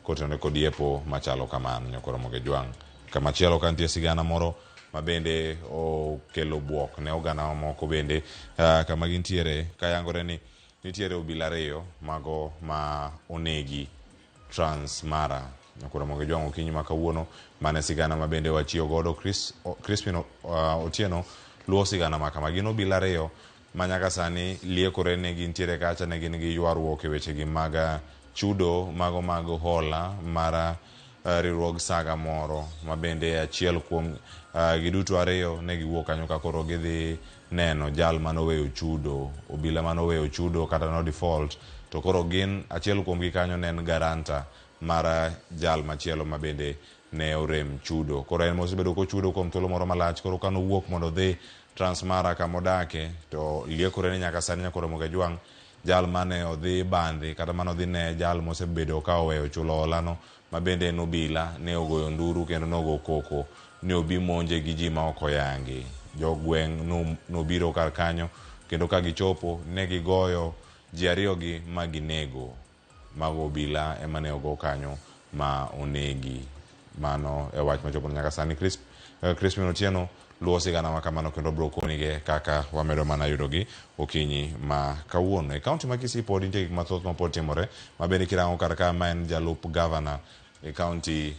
Kotenore kod yepo machalo kamano Nyakoro Mogejwang'. Kamachielo ka nitie sigana moro ma bende okelo buok ne oganda mamoko bende kama gintiere kayangore ni nitiere obila ariyo mago ma onegi Trans Mara. Nyakoro Mogejwang' okinyi ma kawuono mane sigana ma bende wachiyo godo Chris, Crispin Otieno luwo sigana ma kama. Gin obila ariyo ma nyaka sani liekore ni gintiere kacha ne gin gi ywaruok e wechegi mag chudo mago mag hola mar riwruog saga moro ma bende achiel kuom giduto ariyo ne giwuok kanyo ka koro gidhi neno jal mane oweyo chudo, obila mane oweyo chudo kata no default to koro gin achiel kuom gi kanyo ne en guarantor mar jal machielo ma bende ne orem chudo. Koro en mosebedo kochudo kuom thuolo moro malach koro kane owuok mondo odhi Transmara kama odake to liekore ni nyaka sani nyaka oromo Kajwang' jal mane odhi bandhi kata mane odhi ne jal mosebedo ka oweyo chulo holano ma bende en obila ne ogoyo nduru kendo nogo koko ni obi monje gi ji ma ok oyangi. Jogweng' nobiro kar kanyo kendo ka gichopo ne gigoyo ji ariyogi ma ginego. Mago obila ema ne ogo kanyo ma onegi. Mano e wach machopo nyaka sani. Chris, Crispin Otieno luwo sigana ma kamano kendo bro konige kaka wamedo mana yudogi okinyi ma kawuono. E kaunti ma Kisii pod nitie gik mathoth ma pod timore ma bende kirango kar ka ma en jalup gavana e kaunti